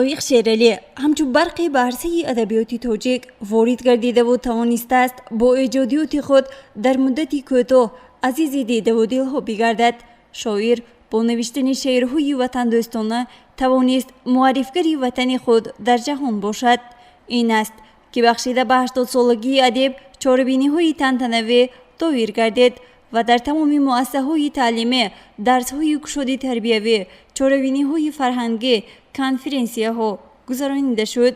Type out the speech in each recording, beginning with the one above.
Лоиқ Шералӣ ҳамчун барқе ба арсаи адабиёти тоҷик ворид гардидаву тавонистааст бо эҷодиёти худ дар муддати кӯтоҳ азизи дидаву дилҳо бигардад. Шоир бо навиштани шеърҳои ватандӯстона тавонист муаррифгари ватани худ дар ҷаҳон бошад. Ин аст, ки бахшида ба 80-солагии адиб чорабиниҳои тантанавӣ доир гардид ва дар тамоми муассисаҳои таълимӣ дарсҳои кушоди тарбиявӣ, чорабиниҳои фарҳангӣ, конференсияҳо гузаронида шуд.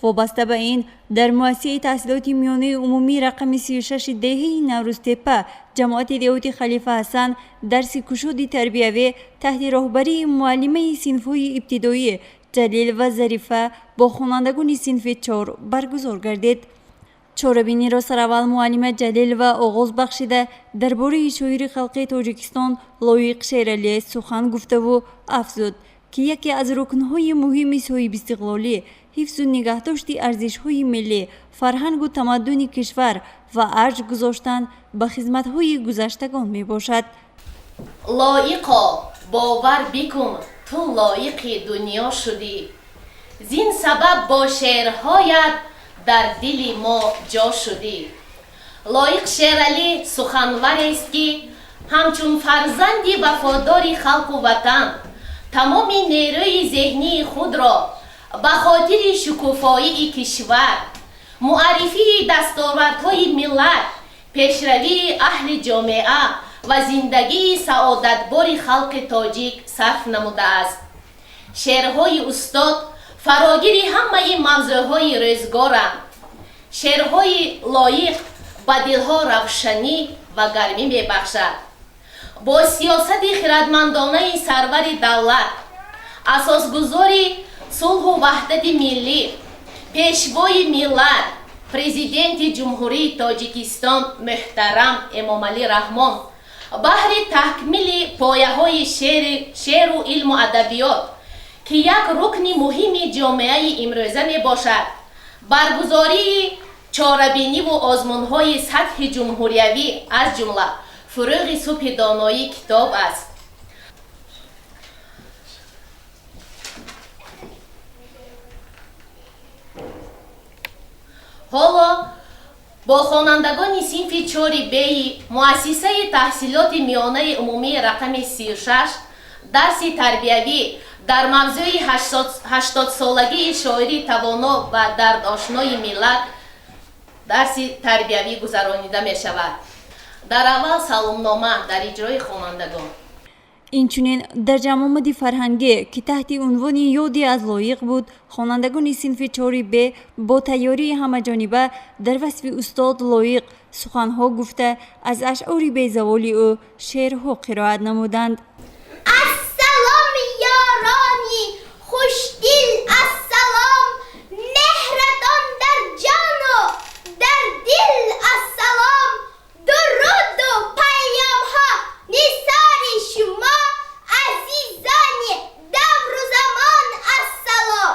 Вобаста ба ин, дар муассисаи таҳсилоти миёнаи умумӣ рақами 36 деҳаи Наврӯзтепа, ҷамоати деҳоти Халифа Ҳасан, дарси кушоди тарбиявӣ таҳти роҳбарии муаллимаи синфҳои ибтидоӣ Ҷалил ва Зарифа бо хонандагони синфи 4 баргузор гардид. Чорабиниро сараввал муаллима Ҷалилова оғоз бахшида, дар бораи шоири халқи Тоҷикистон Лоиқ Шералӣ сухан гуфтаву афзуд, ки яке аз рукнҳои муҳими соҳибистиқлолӣ ҳифзу нигаҳдошти арзишҳои миллӣ, фарҳангу тамаддуни кишвар ва арҷ гузоштан ба хизматҳои гузаштагон мебошад. Лоиқо, бовар бикун, ту лоиқи дунё шудӣ, зин сабаб бо шеърҳоят дар дили мо ҷо шудӣ. Лоиқ Шералӣ суханварест, ки ҳамчун фарзанди вафодори халқу ватан тамоми нерӯи зеҳнии худро ба хотири шукуфоии кишвар, муаррифии дастовардҳои миллат, пешравии аҳли ҷомеа ва зиндагии саодатбори халқи тоҷик сарф намудааст. Шеърҳои устод фарогири ҳамаи мавзӯъҳои рӯзгоранд. Шеърҳои Лоиқ ба дилҳо равшанӣ ва гармӣ мебахшад. Бо сиёсати хирадмандонаи сарвари давлат, асосгузори сулҳу ваҳдати миллӣ, пешвои миллат, Президенти Ҷумҳурии Тоҷикистон муҳтарам Эмомалӣ Раҳмон, баҳри такмили пояҳои шеъру илму адабиёт, ки як рукни муҳими ҷомеаи имрӯза мебошад, баргузории чорабиниву озмунҳои сатҳи ҷумҳуриявӣ, аз ҷумла «Фурӯғи субҳи доноӣ китоб аст». Ҳоло бо хонандагони синфи чори беи муассисаи таҳсилоти миёнаи умумии рақами 36 дарси тарбиявӣ дар мавзӯи 80-солагии шоири тавоно ва дардошнои миллат дарси тарбиявӣ гузаронида мешавад. Дар аввал саломнома дар иҷрои хонандагон. Инчунин дар ҷамъомади фарҳангӣ, ки таҳти унвони «Ёде аз Лоиқ» буд, хонандагони синфи чори б бо тайёрии ҳамаҷониба дар васфи устод Лоиқ суханҳо гуфта, аз ашъори безаволи ӯ шеърҳо қироат намуданд. Ассалом, ёрони хушдил, ассалом, меҳратон дар ҷону дар дил, ассалом, дуруду паёмҳо нисори шумо, азизони давру замон, ассалом.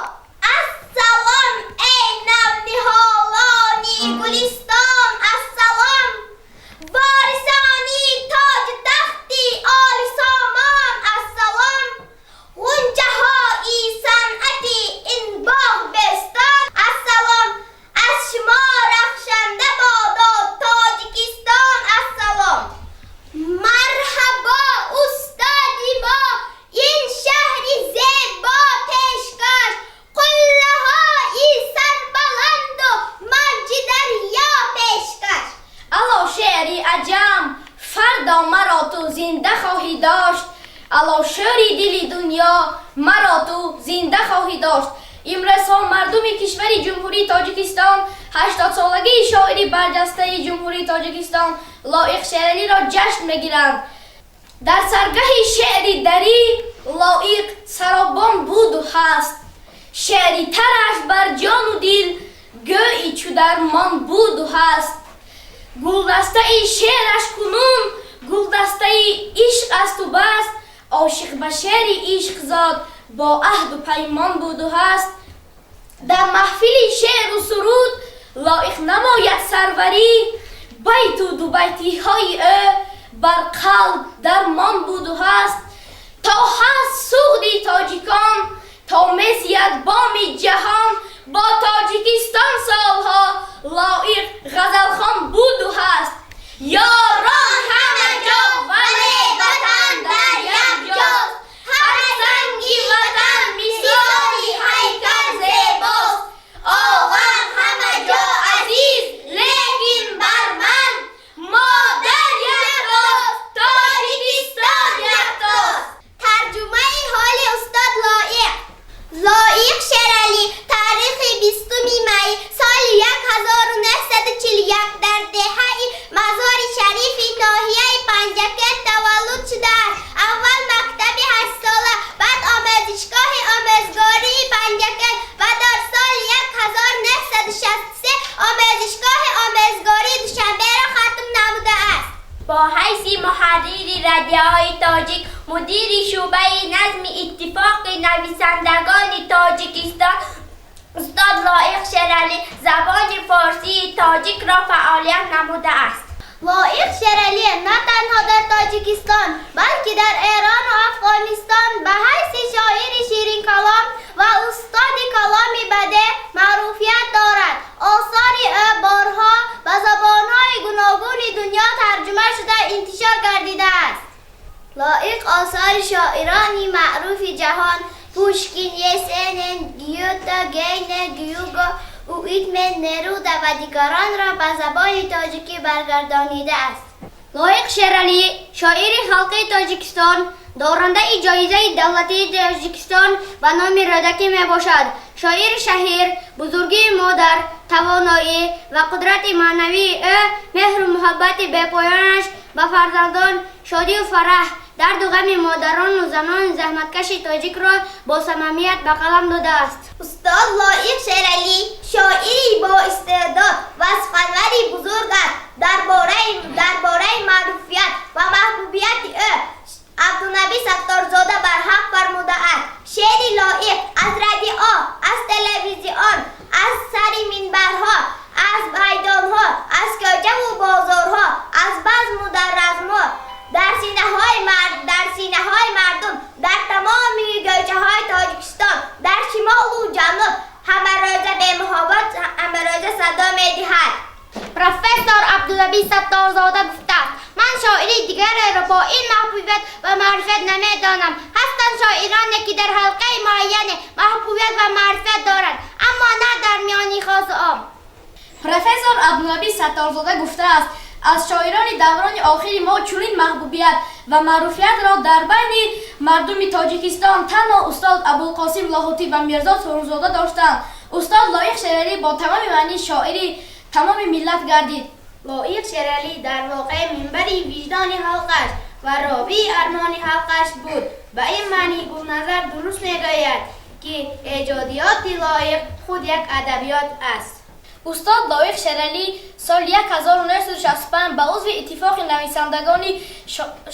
Ассалом, эй навниҳолони гулистон, ассалом, ворисони тоҷу тахти олисомон, ассалом, ғунчаҳои санъати ин боғ бестон, ассалом, аз шумо рахшанда бодо Тоҷикистон, ассалом. Марҳабо, устоди мо, ин шаҳри зебо пешкаш, қуллаҳои сарбаланду мавҷи дарё пешкаш. Ало шеъри аҷам, фардо маро ту зинда хоҳӣ дошт, ало шӯри дили дунё, маро ту зинда хоҳӣ дошт. Имрӯзҳо мардуми кишвари Ҷумҳурии Тоҷикистон 80-солагии шоири барҷастаи Ҷумҳурии Тоҷикистон Лоиқ Шералиро ҷашн мегиранд. Дар саргаҳи шеъри дарӣ Лоиқ саробон буду ҳаст, шеъри тараш бар ҷону дил гӯи чу дармон буду ҳаст. Гулдастаи шеъраш кунун гулдастаи ишқ асту бас, ошиқ ба шеъри ишқ зод бо аҳду паймон буду ҳаст. Дар маҳфили шеъру суруд лоиқ намояд сарварӣ, байту дубайтиҳои ӯ бар қалб дармон буду ҳаст. То ҳаст Суғди тоҷикон. То мезияд боми ҷаҳон бо Тоҷикистон солҳо, Лоиқ ғазалхон буду ҳаст. Ёрон ҳама ҷо, вале ватан дар як ҷост. Ҳар санги ватан мисоли ҳайкал зебост. Олам ҳама ҷо азиз, лекин бар ман модар яктост, Тоҷикистон яктост. Тарҷумаи ҳоли устод Лоиқ. Лоиқ Шералӣ таърихи 20 май соли 1941 дар деҳаи Мазори Шарифи ноҳияи Панҷакент таваллуд шудааст. Аввал мактаби 8сола, баъд омӯзишгоҳи омӯзгории Панҷакент ва дар соли 1963 омӯзишгоҳи омӯзгории Душанберо хатм намудааст. Бо ҳайси муҳаррири Радиои Тоҷик, мудири шӯъбаи назми Иттифоқи нависандагони Тоҷикистон, устод Лоиқ Шералӣ забони форсии тоҷикро фаъолият намудааст. Лоиқ Шералӣ на танҳо дар Тоҷикистон, балки дар Эрону Афғонистон ба ҳайси шоири ширинкалом ва устоди каломи бадеъ маъруфият дорад. Осори ӯ борҳо ба забонҳои гуногуни дунё тарҷума шуда интишор гардидааст. Лоиқ осори шоирони маъруфи ҷаҳон Пушкин, Есенин, Гёте, Гейне, Ҳюго, Уитмен, Неруда ва дигаронро ба забони тоҷикӣ баргардонидааст. Лоиқ Шералӣ, шоири халқии Тоҷикистон, дорандаи ҷоизаи давлатии Тоҷикистон ба номи Рӯдакӣ мебошад. Шоири шаҳир бузургии модар, тавоноӣ ва қудрати маънавии ӯ, меҳру муҳаббати бепоёнаш ба фарзандон, шодию фараҳ, дарду ғами модарону занони заҳматкаши тоҷикро бо самимият ба қалам додааст. Устод Лоиқ Шералӣ шоири боистеъдод ва суханвари бузург аст. Дар бораи маъруфият ва маҳбубияти ӯ Абдунаби Сатторзода барҳақ фармудааст: «Шеъри Лоиқ аз радио, аз телевизион, аз сари минбарҳо, аз майдонҳо, аз кӯчаву бозорҳо, аз базму дар размҳо, дар синаҳои мардум, дар тамоми гӯшаҳои Тоҷикистон, дар шимолу ҷануб ҳамарӯза бемуҳобот, ҳамарӯза садо медиҳад». Профессор Абдунаби Сатторзода гуфтааст: «Ман шоири дигареро бо ин маҳбубият ва маърифат намедонам. Ҳастанд шоироне, ки дар ҳалқаи муайяне маҳбубият ва маърифат доранд, аммо на дар миёни хосу ом». Профессор Абдунаби Сатторзода гуфтааст: «Аз шоирони даврони охири мо чунин маҳбубият ва маъруфиятро дар байни мардуми Тоҷикистон танҳо устод Абулқосим Лоҳутӣ ва Мирзо Турсунзода доштанд. Устод Лоиқ Шералӣ бо тамоми маънӣ шоири тамоми миллат гардид». Лоиқ Шералӣ дар воқеъ минбари виҷдони халқаш ва ровии армони халқаш буд. Ба ин маънӣ Гулназар дуруст мегӯяд, ки эҷодиёти Лоиқ худ як адабиёт аст. Устод Лоиқ Шералӣ соли 1965 ба узви Иттифоқи нависандагони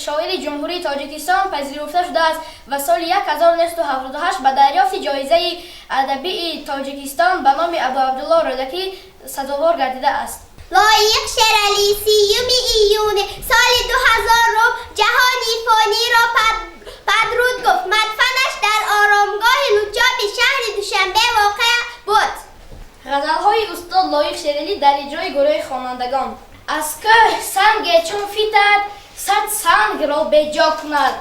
шоири Ҷумҳурии Тоҷикистон пазируфта шудааст ва соли 1978 ба дарёфти ҷоизаи адабии Тоҷикистон ба номи Абуабдулло Рӯдакӣ сазовор гардидааст. Лоиқ Шералӣ 30 июни соли 2000 ҷаҳони фониро падруд гуфт. Мадфанаш дар оромгоҳи Лучоби шаҳри Душанбе воқеъ буд. Ғазалҳои устод Лоиқ Шералӣ дар иҷрои гурӯҳи хонандагон. Аз кӯҳ санге чун фитад, 100 сангро беҷо кунад.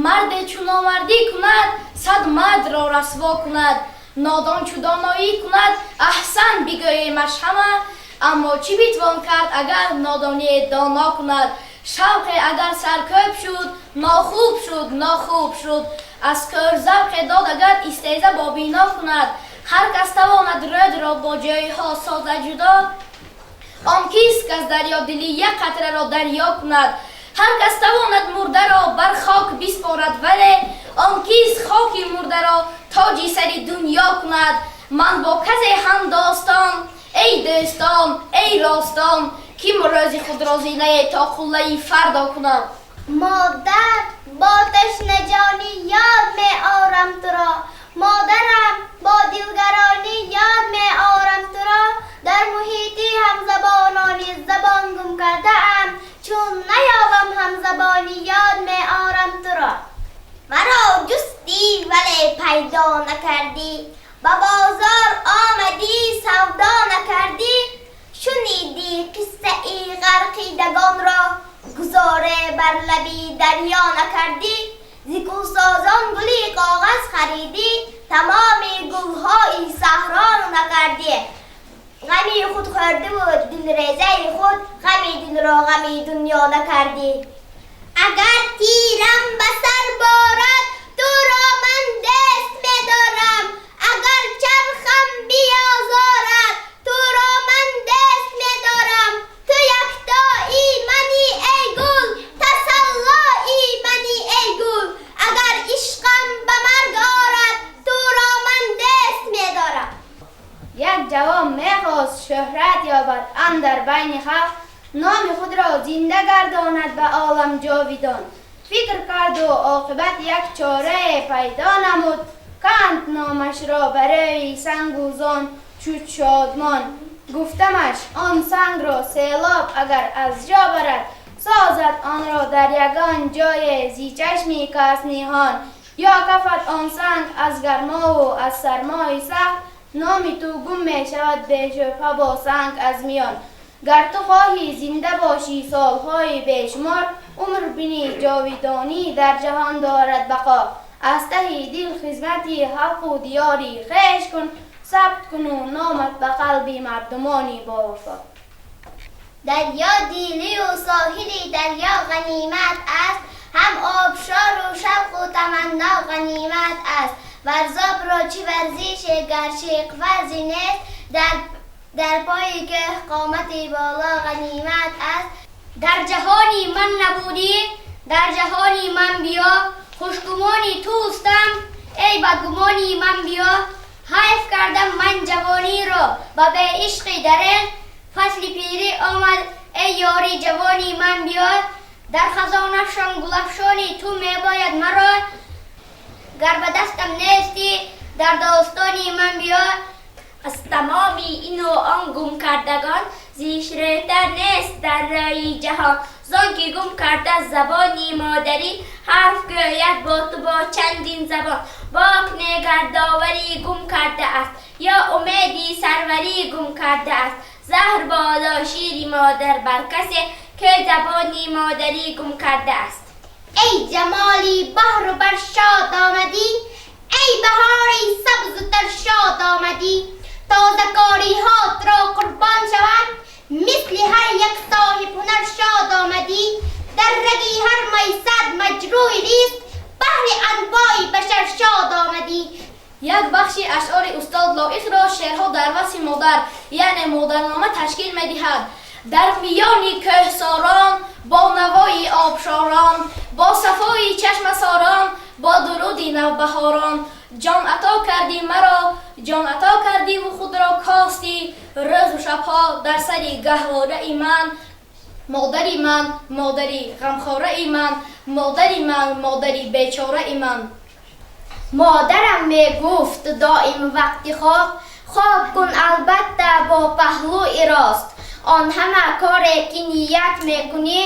Марде чу номардӣ кунад, 100 мардро расво кунад. Нодон чу доноӣ кунад, аҳсан бигӯемаш ҳама, аммо чӣ битвон кард, агар нодоние доно кунад? Шавқе агар саркӯб шуд, нохуб шуд, нохуб шуд. Аз кӯр завқе дод агар, истеза бо бино кунад. Ҳар кас тавонад рӯдро бо ҷойҳо созад ҷудо, он кист, кас дарёдилӣ як қатраро дарё кунад? Ҳар кас тавонад мурдаро бар хок биспорад, вале он кист хоки мурдаро тоҷи сари дунё кунад? Ман бо касе ҳам достон, эй дӯстон, эй ростон, ки рӯзи худро зинае то қуллаи фардо кунам. Модар, бо ташнаҷонӣ ёд меорам туро. Модарам, бо дилгаронӣ ёд меорам туро. Дар муҳити ҳамзабонони забон гум кардаам. Чун наёбам ҳамзабонӣ, ёд меорам туро. Маро ҷустӣ, вале пайдо накардӣ. Бандагонро гузоре бар лаби дарё накардӣ, зи гулсозон гули коғаз харидӣ, тамоми гулҳои саҳро накардӣ. Ғами худ хӯрдиву дилрезаи худ, ғами дилро ғами дунё накардӣ. Агар тирам ба сар борад, туро ман дӯст медорам. Агар чархам биёзорад, туро ман дӯст медорам. Ту яктои мани, эй гул, тасаллои мани, эй гул. Агар ишқам ба марг орад, туро ман дӯст медорам. Як ҷавон мехост шӯҳрат ёбад андар байни халқ, номи худро зинда гардонад ба олам ҷовидон. Фикр карду оқибат як чорае пайдо намуд, канд номашро барои сангузон шуд шодмон. Гуфтамаш он сангро селоб агар аз ҷо барад, созад онро дар ягон ҷое зи чашми кас ниҳон. Ё кафад он санг аз гармову аз сармои сахт, номи ту гум мешавад бешубҳа бо санг аз миён. Гар ту хоҳӣ зинда бошӣ солҳои бешумор, умр бинӣ ҷовидонӣ дар ҷаҳон дорад бақо. Аз таҳи дил хизмати халқу диёри хеш кун, сабт куну номат ба қалби мардумони бовафо. Дарё дилию соҳили дарё ғанимат аст, ҳам обшору шавқу таманно ғанимат аст. Варзобро чӣ варзише гар шиқварзӣ нест, дар пои кӯҳ қомати боло ғанимат аст. Дар ҷаҳони ман набудӣ, дар ҷаҳони ман биё, хушгумони тӯстам, эй бадгумони ман биё. Ҳайф кардам ман ҷавониро ба беишқи дареғ, фасли пирӣ омад, эй ёри ҷавони ман биё. Дар хазонафшон гулафшони ту мебояд маро, гар ба дастам нестӣ дар достони ман биё. Аз тамоми ину он гумкардагон зишретар нест дар рӯи ҷаҳон, зон ки гум карда забони модарӣ, ҳарф гӯяд бо ту бо чандин забон. Бок негардоварӣ гум кардааст, ё умеди сарварӣ гум кардааст. Заҳр бодо шири модар бар касе, ки забони модарӣ гум кардааст. Эй ҷамоли баҳру бар шод омадӣ, эй баҳори сабзу тар шод омадӣ. Тозакориҳотро қурбон шавам, мисли ҳар як соҳибҳунар шод омадӣ. Дар раги ҳар майсад маҷрӯи рист, баҳри анвои башар шод омадӣ. Як бахши ашъори устод Лоиқро шеърҳо дар васфи модар, яъне модарнома ташкил медиҳад. Дар миёни кӯҳсорон, бо навои обшорон, бо сафои чашмасорон, бо дуруди навбаҳорон, ҷон ато кардӣ маро, ҷон ато кардиву худро костӣ, рӯзу шабҳо дар сари гаҳвораи ман. Модари ман, модари ғамхораи ман, модари ман, модари бечораи ман. Модарам мегуфт доим вақти хоб, хоб кун албатта бо паҳлӯи рост. Он ҳама коре ки ният мекунӣ,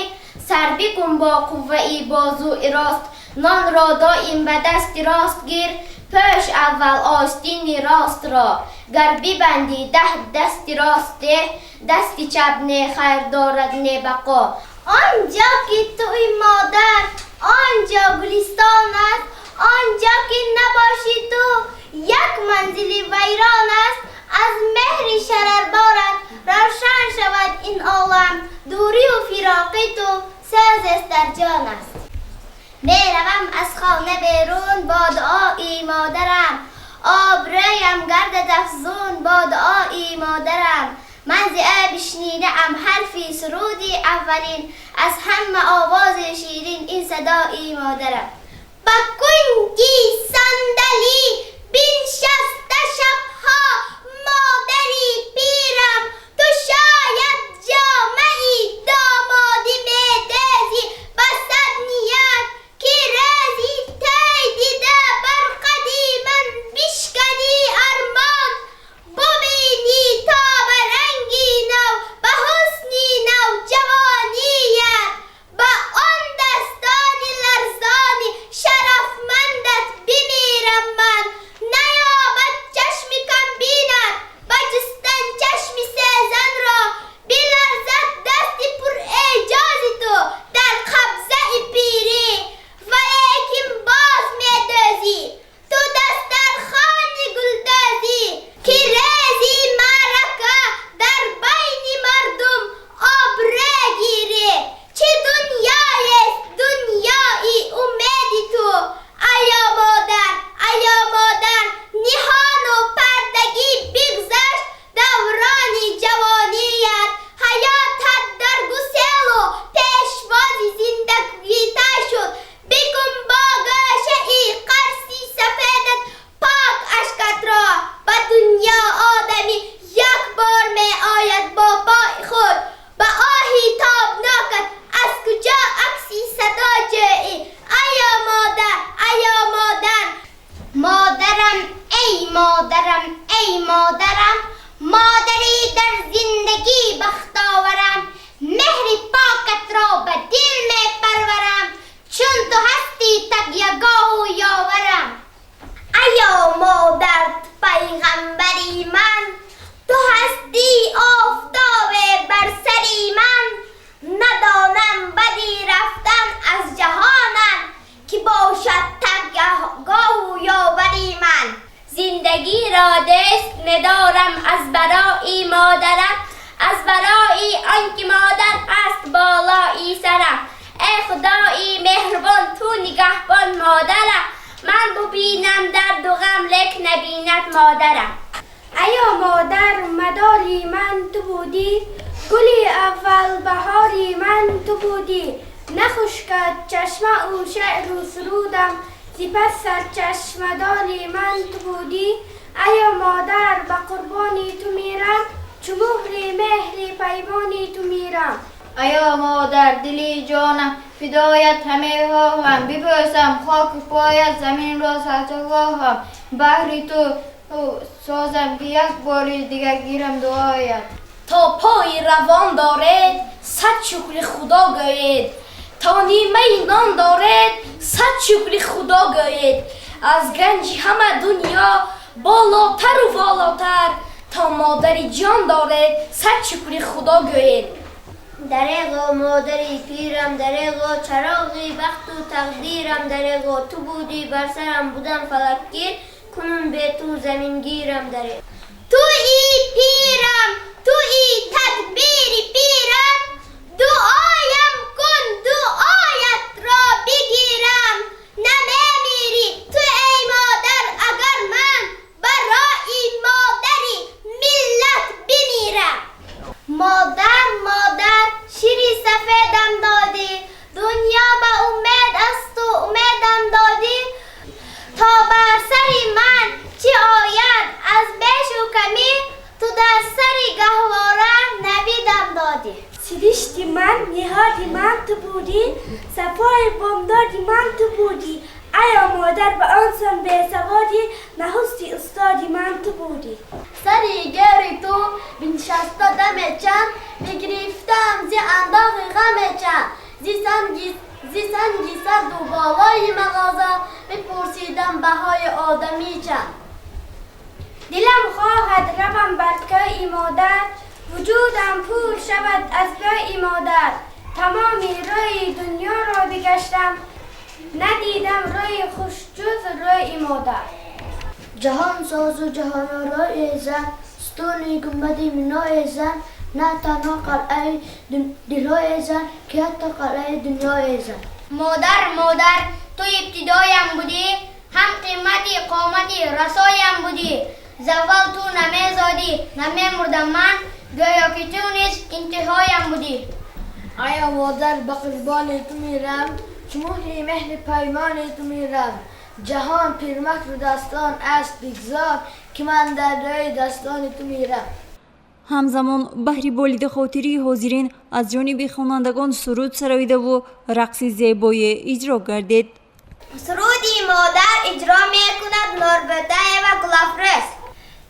сар бикун бо қувваи бозуи рост. Нонро доим ба дасти рост гир, пӯш аввал остини ростро. Гар бибандӣ даҳ дасти рост деҳ, дасти чап не хайр дорад не бақо. Он ҷо ки туи модар, он ҷо гулистон аст, он ҷо ки набошӣ ту, як манзили вайрон аст. Аз меҳри шарарборат равшан шавад ин олам, дурию фироқи ту сӯз аст дар ҷон аст. Меравам аз хона берун бо дуои модарам, обрӯям гардад афзун бо дуои модарам. Ман зи ӯ бишнидаам ҳарфи суруди аввалин, аз ҳама овози ширин ин садои модарам. Ба кунҷи сандалӣ биншаста шабҳо модари пирам, ту шояд ҷомаи домодӣ медӯзӣ, ба сад ният ки рӯзи тай дида бар қади ман бишканӣ армон. Бубинӣ то ба ранги нав, ба ҳусни нав ҷавоният, ба он дастони ларзони шарафмандат бимирам ман. Наёбад чашми камбинат. модарам, аз барои он ки модар аст болои сарам. Эй Худои меҳрубон, ту нигаҳбон модарам, ман бубинам дарду ғам, лек набинад модарам. Ая модар, мадори ман ту будӣ, гули аввал баҳори ман ту будӣ. Нахушкад чашмау шеъру сурудам, сипас сарчашмадори ман ту будӣ. Ая модар, ба қурбони ту мирам, чу муҳри меҳри паймони ту мирам. Ая модар, дили ҷонам фидоят ҳамехоҳам, бибӯсам хоку поят, заминро саҷдагоҳам. Баҳри ту созам, ки як бори дигар гирам дуоят. То пои равон доред, сад шукри Худо гӯед, то нимаи нон доред, сад шукри Худо гӯед. Аз ганҷи ҳама дунё болотару волотар, то модари ҷон доред, сад шукри Худо гӯед. Дареғо модари пирам, дареғо чароғи бахту тақдирам, дареғо ту будӣ бар сарам, будам фалакгир, кунун бе ту замингирам, дареғ. Туи пирам, туи тадбири пирам, дуоям кун, дуоятро бигирам. Намемирӣ ту эй модар, агар ман барои модари миллат бимирам. Модар, модар, шири сафедам додӣ, дунё ба умед аз ту умедам додӣ. То бар сари ман чӣ ояд аз бешу камӣ, ту дар сари гаҳвора навидам додӣ. Сиришти ман, ниҳоди ман ту будӣ, сафои бомдоди ман ту будӣ. Ая модар, ба он сон бесаводӣ, нахусти устоди ман ту будӣ. Сари гири ту биншаста даме чанд, бигирифтам зи андоғи ғаме чанд. Зи санги сарду болои мағоза бипурсидам баҳои одамӣ чанд. Дилам хоҳад равам бар кӯи модар, вуҷудам пур шавад аз бӯи модар. Тамоми рӯи дунёро бигаштам, надидам рӯи хуш ҷуз рӯи модар. Ҷаҳон созу ҷаҳонорои зан, сутуни гунбади минои зан, на танҳо қалъаи дилҳои зан, ки ҳатто қалъаи дунёи зан. Модар, модар, ту ибтидоям будӣ, ҳам қимати қомати расоям будӣ. Заввал ту намезодӣ, намемурдам ман, гӯё ки ту низ интиҳоям будӣ. Ая модар, ба қурбони ту мирам, чу муҳри меҳри паймони ту мирам. Ҷаҳон пирмакру дастон аст, бигзор ки ман дар рӯи дастони ту мирам. Ҳамзамон баҳри болидахотирии ҳозирин аз ҷониби хонандагон суруд сароидаву рақси зебое иҷро гардид. Суруди модар иҷро мекунад Норбатаева Гулафрӯз.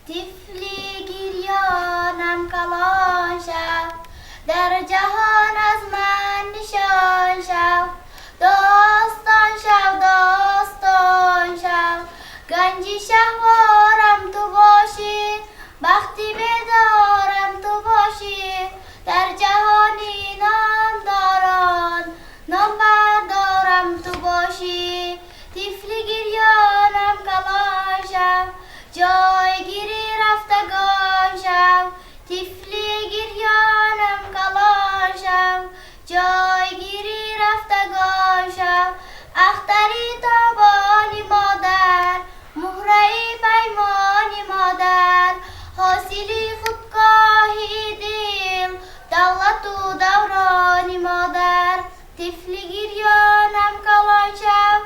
Тифли гирёнам калон шав, дар ҷаҳон аз ман нишон шав, достон шав, достон шав, ганҷи шаҳворам ту бошӣ, бахти бедорам ту бошӣ, дар ҷаҳони номдорон номбардорам ту бошӣ. Тифли гирёнам калон шав, ҷойгири рафтагон шав, тифли гирёнам калон шав, ҷойгири рафтагон шав. Ахтари тобони модар, муҳраи паймони модар, ҳосили худгоҳи дил, давлату даврони модар. Тифли гирёнам калон шав,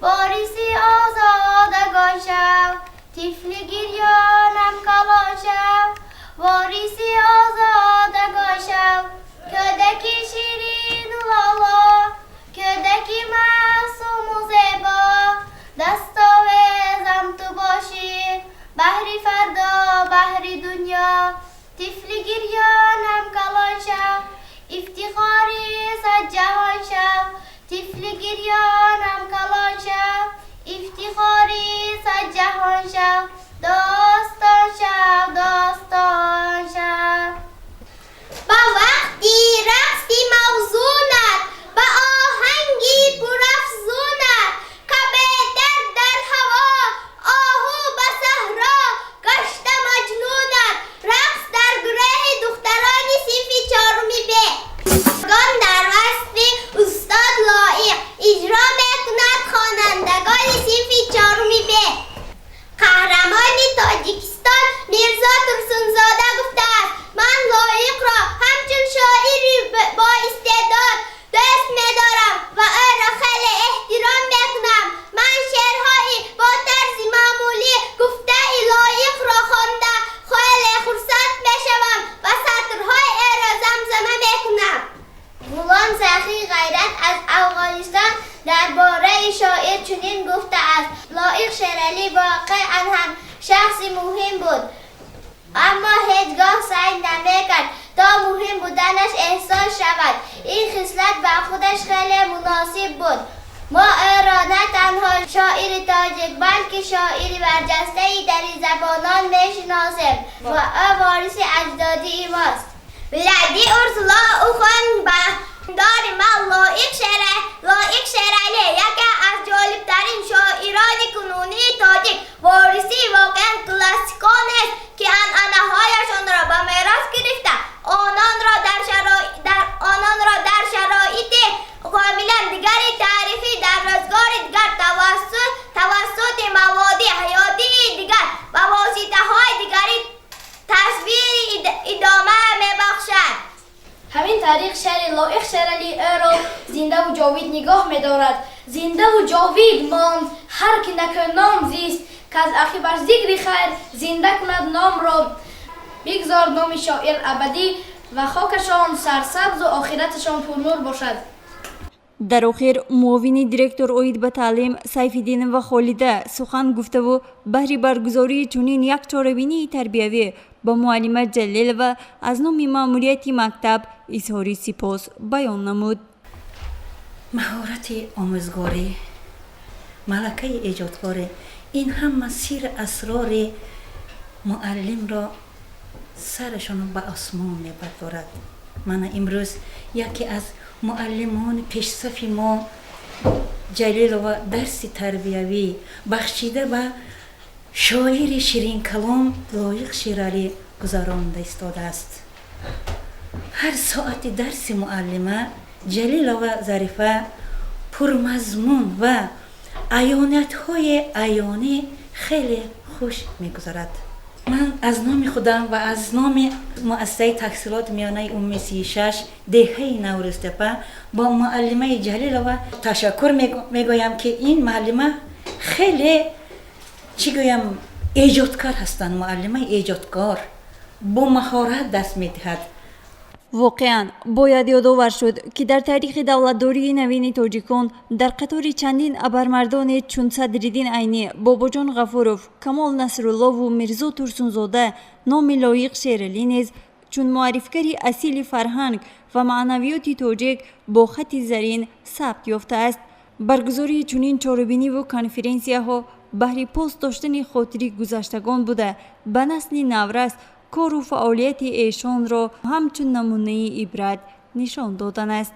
вориси озодагон шав, тифли гирёнам калон шав, вориси озодагон шав. Кӯдаки ширину лоло, кӯдаки маъсуму зебо, дастовезам ту бошӣ, баҳри фардо, баҳри дунё. Тифли гирёнам калон шав, ифтихори сад ҷаҳон шав, тифли гирёнам калон шав, ифтихори сад ҷаҳон шав, достон шав, достон шав. Ба вақти рақси мавзунат, ба оҳанги пурафзунат, кабетар дар ҳаво, оҳу ба саҳро гашта маҷнунат, рақс дар Шахси муҳим буд, аммо ҳеҷ гоҳ саъй намекард, то муҳим буданаш эҳсос шавад. Ин хислат ба худаш хеле муносиб буд. Мо ӯро на танҳо шоири тоҷик, балки шоири барҷастаи даризабонон мешиносем ва ӯ вориси аҷдодии мост. Влади Урсула ухон ба дори ман Лоиқ Шералӣ яке аз ҷолибтарин шоирони кунунии тоҷик, вориси воқеан классиконест, ки анъанаҳояшонро ба мерос гирифта, ононро дар шароити комилан дигари таърихӣ, дар рӯзгори дигар, тавассути маводи ҳаётии дигар ва воситаҳои дигари тасвири идома мебахшад. Ҳамин тариқ шеъри Лоиқ Шералӣ ӯро зиндаву ҷовид нигоҳ медорад. Зиндаву ҷовид монд ҳар ки накӯ зист, каз ақибаш зикри хайр зинда кунад номро. Бигзор номи шоир абадӣ ва хокашон сарсабзу охираташон пурнур бошад. Дар охир муовини директор оид ба таълим Сайфиддинова Холида сухан гуфтаву баҳри баргузории чунин як чорабинии тарбиявӣ ба муаллима Ҷалилова аз номи маъмурияти мактаб изҳори сипос баён намуд. Маҳорати омӯзгорӣ, малакаи эҷодкорӣ, ин ҳама сирри асрори муаллимро сарашон ба осмон мебардорад. Мана имрӯз яке аз муаллимони пешсафи мо Ҷалилова дарси тарбиявӣ бахшида ба шоири ширинкалом Лоиқ Шералӣ гузаронда истодааст. Ҳар соати дарси муаллима Ҷалилова Зарифа пурмазмун ва аёниятҳои аёнӣ хеле хуш мегузарад. Ман аз номи худам ва аз номи муассисаи таҳсилоти миёнаи умумии 36 деҳаи Наврӯзтепа бо муаллимаи Ҷалилова ташаккур мегӯям, ки ин муаллима хеле, чӣ гӯям, эҷодкор ҳастанд. Муаллимаи эҷодкор бо маҳорат даст медиҳад. Воқеан, бояд ёдовар шуд, ки дар таърихи давлатдории навини тоҷикон дар қатори чандин абармардоне чун Садриддин Айнӣ, Бобоҷон Ғафуров, Камол Насруллову Мирзо Турсунзода номи Лоиқ Шералӣ низ чун муаррифгари асили фарҳанг ва маънавиёти тоҷик бо хати зарин сабт ёфтааст. Баргузории чунин чорабиниву конференсияҳо баҳри пос доштани хотири гузаштагон буда, ба насли наврас кору фаъолияти эшонро ҳамчун намунаи ибрат нишон додан аст.